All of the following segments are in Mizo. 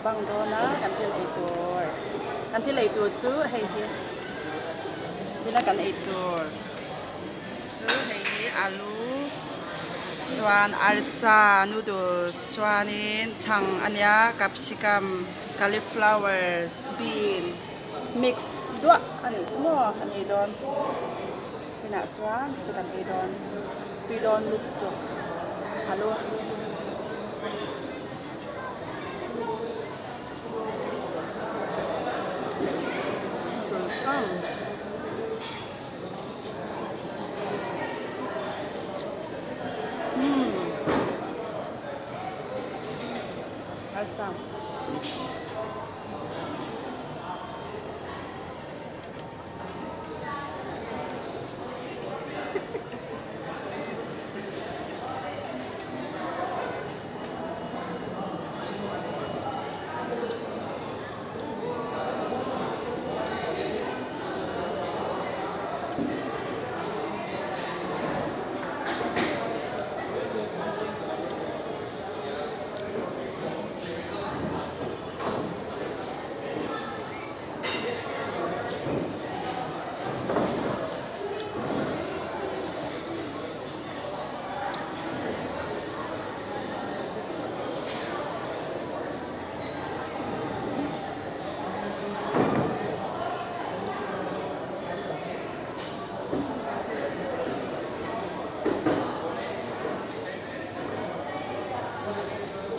mukbang dawn a kan thil ei tur kan thil ei tur chu hei hi tuna kan ei tur chu hei hi alu chuan arsa noodles chuanin chhang a nia capsicum cauliflowers bean mix duah a nih chu maw kan ei dawn inah chuan chu chu kan ei dawn tui dawn lutuk alu.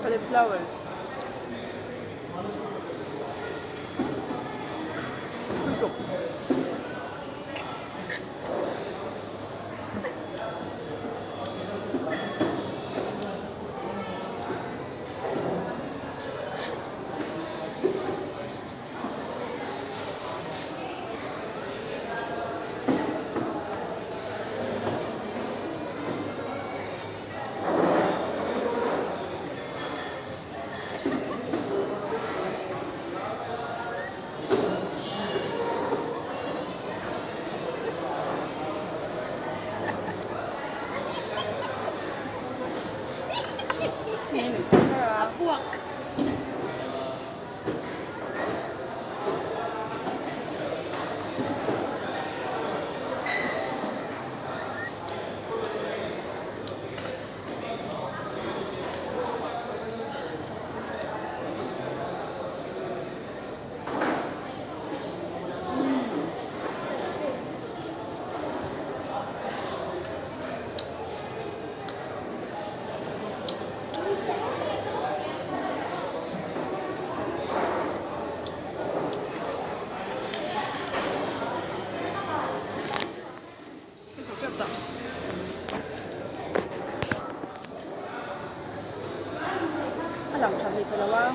Cauliflowers. Puak. A lang tha hlei thei lo a.